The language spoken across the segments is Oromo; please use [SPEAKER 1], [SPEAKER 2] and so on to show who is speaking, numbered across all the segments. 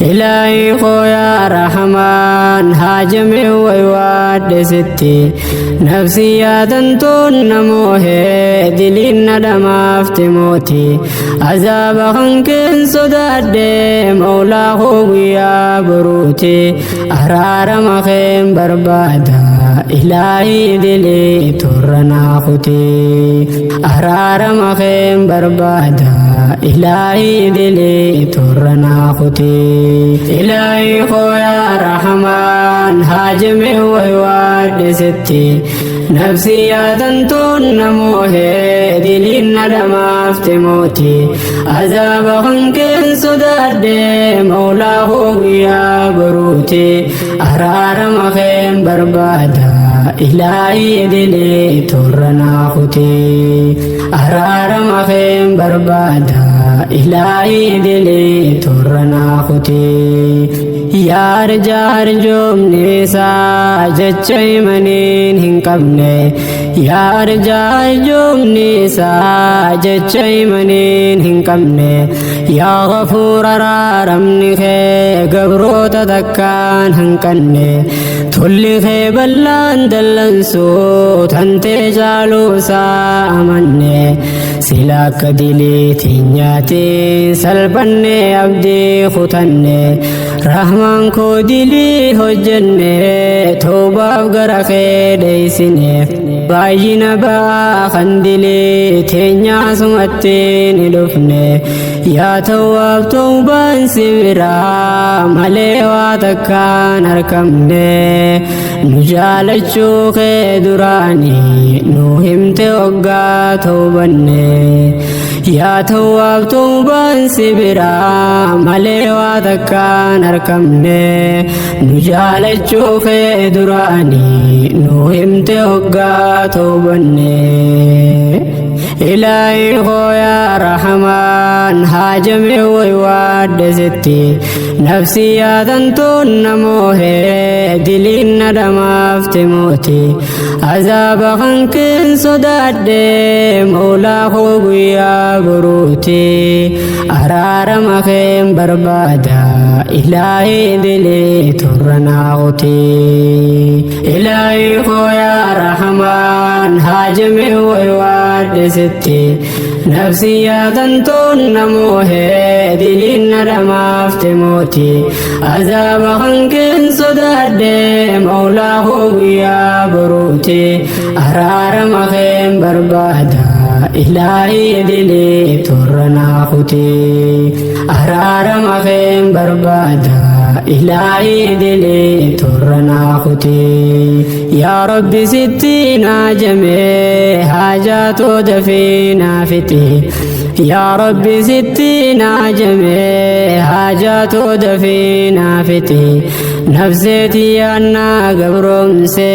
[SPEAKER 1] Ilaahii koo yaa Rahmaan haajame waywaadhe sitti nafsi yaadantoon namoohee diliin na dhamaafte mooti azaaba kankeen sodaadhe mawlaa koo guyyaa boruuti araarama keen barbaada ilaahii dilii torra naa kuti araarama keen barbaada ilaahii dilii torra naa kuti ilaahii koo yaa Rahmaan haajame waywaadhe sitti nafsi yaadantoon namoohee diliin na dhamaafte mooti azaaba kankeen sodaadhe mawlaa koo guyyaa boruuti araarama keen barbaada ilaahii dilii torra naa kuti araarama keen barbaada ilaahii dilii torra naa kuti yaa arjaa arjoomni isaa jecha himaniin hin qabne yaa arjaa arjoomni isaa jecha himaniin hin qabne yaa Ghafuur araaramni kee gabroota takkaan hanqanne tolli kee bal'aan dallansuu tantee caaluusaa amanne sila akka diliitiin nyaatiin salphanne abdii kutanne rahmaan koo dilii hojjenne toobaaf gara kee dheeysine baay'ina ba'aa kan dilii teenyaa sumatti ni dhufne yaa tawwaab tawbaan si biraa malee waa takkaan arkamne nu jaalachuu kee duraanii nu himte hoggaa tawbanne yaa tawwaab tawbaan si biraa malee waa takkaan arkamne nu jaalachuu kee duraanii nu himte hoggaa tawbanne ilaahii koo yaa Rahmaan haajame waywaadhe sitti nafsi yaadantoon namoohee diliin na dhamaafte mooti azaaba kankeen sodaadhe mawlaa koo guyyaa boruuti araarama keen barbaada ilaahii dilii torra naa kuti ilaahii koo yaa Rahmaan haajame waywaadhe sitti nafsi yaadantoon namoohee diliin na dhamaafte mooti azaaba kankeen sodaadhe mawlaa koo guyyaa boruuti araarama keen barbaada ilaahii dilii torra naa kuti araarama keen barbaada ilaahii dilii torra naa kuti yaa Rabbi sitti naajame haajaatoo dafii naa fixi yaa Rabbi sitti naajame haajaatoo dafii naa fixi nafseetii yaannaa gabroomse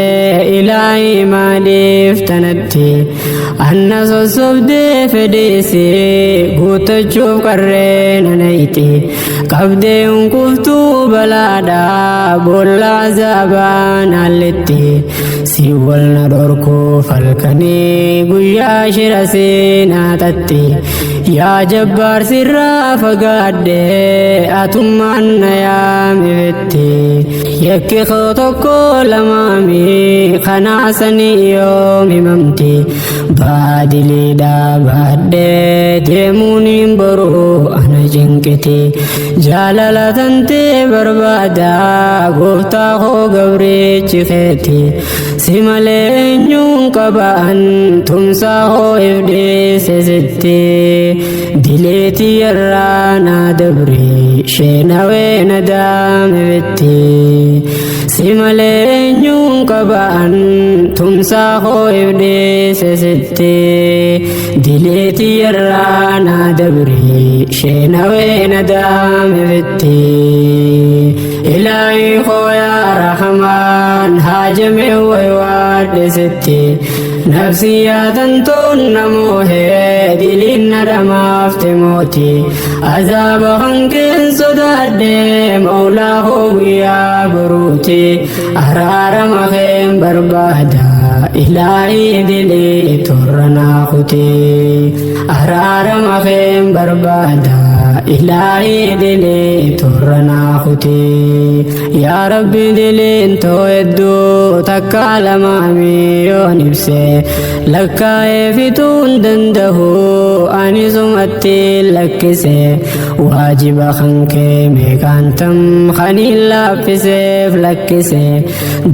[SPEAKER 1] ilaahii maaliif tanatti anna sossobdee fedheesse guuttachuuf qarree nanayti qabdee hunkuftuu balaadha boolla azaabaa naalletti si wal na dhorkuuf halkanii guyyaa shira seenaatatti yaa Jabbaar sirraa fagaadhe atummaan na yaamifetti yakki koo tokko lamaami kanaasanii yoom himamti baadiliidhaa baadhee deemuun hin boruu ana cinqiti jaalala tantee barbaada gooftaa koo gabriichi keeti si malee eenyuun qabaan tumsaa koo ifdhiise sitti dileetii irraa naa dabri sheenawee na daame bitti si malee eenyuun qabaan tumsaa koo ifdhiise sitti dileetii irraa naa dabri sheenawee na daame bitti ilaahii koo yaa Rahmaan haajame waywaadhe sitti nafsi yaadantoon namoohee diliin na dhamaafte mooti azaaba kankeen sodaadhe mawlaa koo guyyaa boruuti araarama keen barbaada ilaahii dilii torra naa kuti araarama keen barbaada. Ilaahii dilii turra naa kuti. Yaa Rabbi diliin too hedduu takka lamaa miyoon ibse, lakkaa'ee fixuun danda'u ani sumatti lakkise. Waajiba kan kee meeqaan tam kaniin laaffiseef lakkise,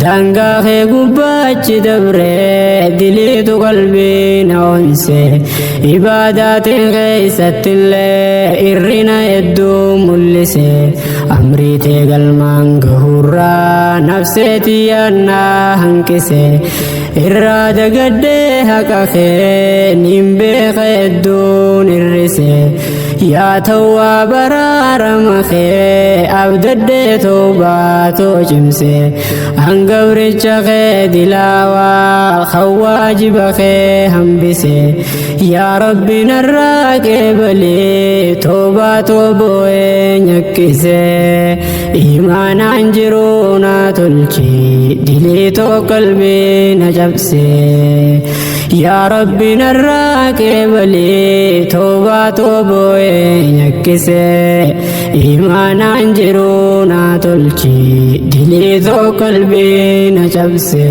[SPEAKER 1] daangaa kee gubbaachi dabree diliitu qalbii na onse. Ibaadaatiin keessattillee irrina hedduu mul'ise, amriitee galmaan gahurraa nafseetii yaannaa hanqise. Irraa dagaddee haqa kee nin beeka hedduun hir'ise. Yaa tawwaa baraarama kee abdaddee toobaatoo cimse, hangabricha kee dilaawaa kan waajiba kee hambise. Yaa Rabbi narraa qeebalee toobaatoo boo'ee nyakkise, imaanaan jiruu na tolchi diliitoo qalbii na cabse. Yaa Rabbi narraa qeebalee toobaatoo boo'ee nyakkise, imaanaan jiruu na tolchi diliitoo qalbii na cabse.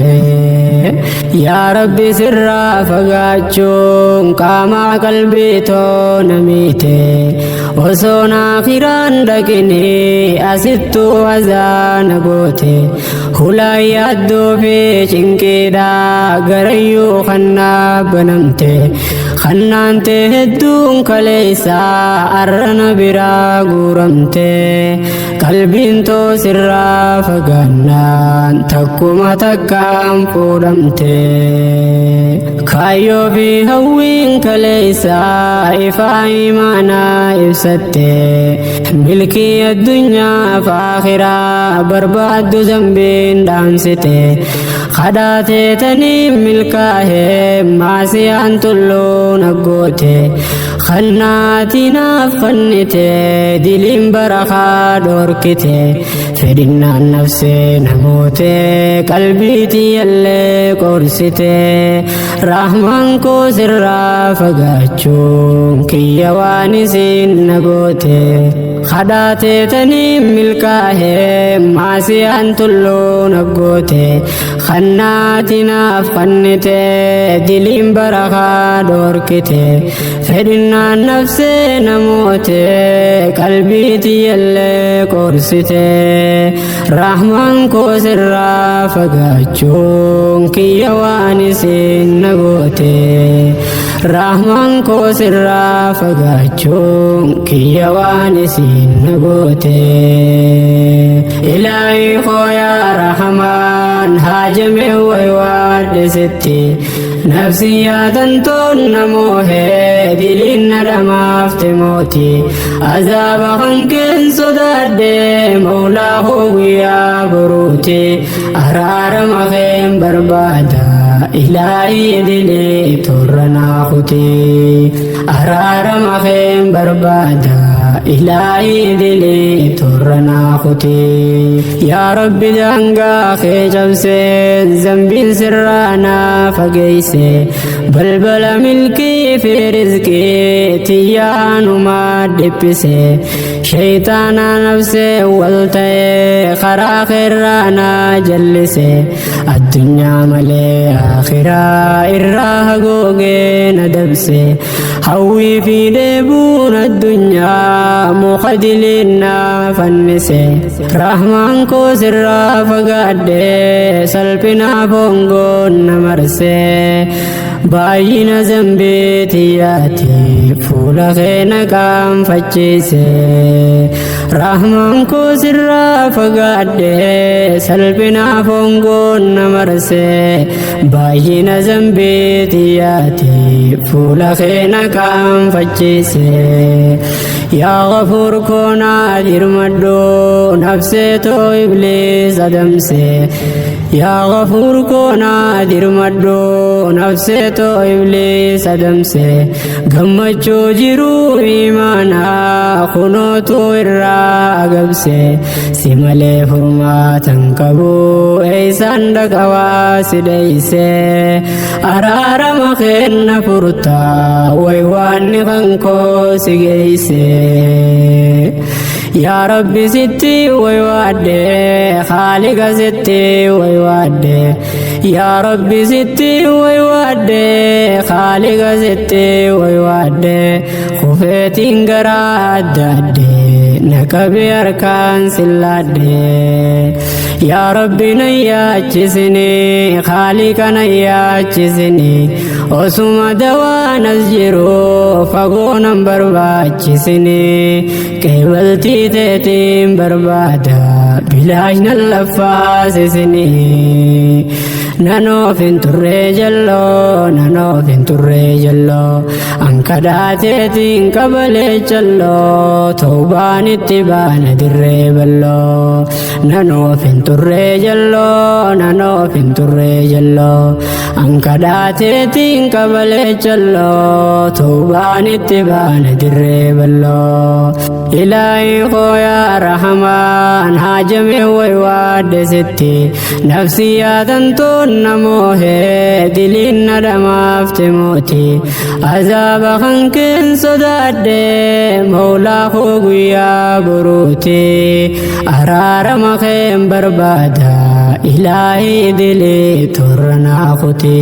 [SPEAKER 1] Yaa Rabbi sirraa fagaachuun qaama qalbii too na miite, osoo naakiraan dhaqinii asittuu azaana goote. Hulaa yaaddoo fi cinqiidha garayyuu kannaa banamte, kannaante hedduun kaleessaa arrana biraa guuramte. Qalbiin too sirraa fagaannaan takkuma takkaan fuudhamte. Kaayyoo fi hawwiin kaleessaa ifaa imaanaa ibsatte, milkii addunyaa fi akhiraa barbaaddu zambiin dhaamsite. Kadhaateetanii milkaa'ee maasiyaan tulluun aggoote, kannaatinaaf kennite diliin barakaa dhorkite. Fedhinnaan nafsee namoote qalbii tiyyallee qorsite. Rahmaan koo sirraa fagaachuun kiyya waan isin na goote. Kadhaateetanii milkaa'ee maasiyaan tulluun aggoote, kannaatinaaf kennite diliin barakaa dhorkite. Fedhinnaan nafsee namoote qalbii tiyyallee qorsite. Rahmaan koo sirraa fagaachuun kiyya waan isin na goote. Rahmaan koo sirraa fagaachuun kiyya waan isin na goote. Ilaahii koo yaa Rahmaan haajame waywaadhesitti, nafsi yaadantoon namoohee diliin na dhamaafte mooti. Azaaba kankeen sodaadhe moolaa koo guyyaa boruuti, araarama keen barbaada ilaahii dilii torra naa kuti. Araarama keen barbaada ilaahii dilii torra naa kuti. Yaa Rabbi daangaa kee cabseen zambiin sirraa naa fageeyse, balbala milkii fi rizqii tiyyaanumaa dhiphise. Shaytaana nafsee wal ta'ee karaa keerraa naa jallise, addunyaa malee akhiraa irraa hagoogee na dabse. Hawwii fi dheebuun addunyaa muka diliin na fannise. Rahmaan koo sirraa fagaadhe salphinaaf hongoon na marse, baay'ina zambii tiyyaati fuula kee na qaanfachiise. Rahmaan koo sirraa fagaadhe salphinaaf hongoon na marse, baay'ina zambii tiyyaati fuula kee na qaanfachiise. Yaa Ghafuur koo naa dirmadhu nafsee too ibliis adamse. Yaa Ghafuur koo naa dirmadhu, nafseetoo ibliis adamse. Gammachuu jiruu imaanaa kunootu irraa agabse. Si malee furmaatan qabu, eeysaan dhaqawaa si dheeyse. Araarama kenna furtaa, way waanni kan koo si geeyse. Yaa Rabbi, sitti way waadde, Khaaliqa sitti way waadde. Yaa Rabbi, sitti way waadde, Khaaliqa sitti way waadde. Kufeetiin garaa adda adde, na qabi harkaan sillaadde. Yaa Rabbi, na yaachisini, Khaaliqa na yaachisini. Osuma dawaan as jiru fagoo nan barbaachisini. Qeebaltii teetiin barbaada, bilaash nan laffaasisini. Nanoof hin turree jalloo, nanoof hin turree jalloo, ankadhaateetiin qabalee jalloo, toobaan itti baana dirree balloo. Nanoof hin turree jalloo, nanoof hin turree jalloo, ankadhaateetiin qabalee jalloo, toobaan itti baana dirree balloo. Ilaahi koo yaa Rahamaan, haajame way waadde sitti. Nafsi yaadantoon namoohee, diliin na dhamaafte mooti. Azaaba kan keen sodaadhe, Mawlaa koo, guyyaa boruuti. Araarama keen barbaada, Ilaahii, dilii torra naa kuti.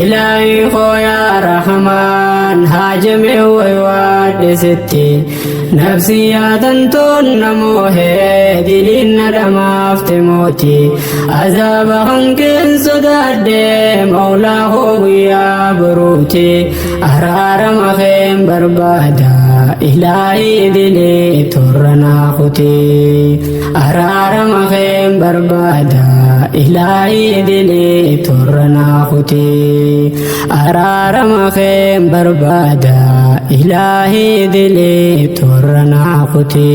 [SPEAKER 1] Ilaahi koo yaa Rahamaan, haajame way waadde sitti. Nafsi yaadantoon namoohee, diliin na dhamaafte mooti. Azaaba kan keen sodaadhe, Mawlaa koo, guyyaa boruuti. Araarama keen barbaada, Ilaahii, dilii torra naa kuti. Araarama keen barbaada, Ilaahii, dilii torra naa kuti. Araarama keen barbaada, Ilaahii, dilii torra naa kuti.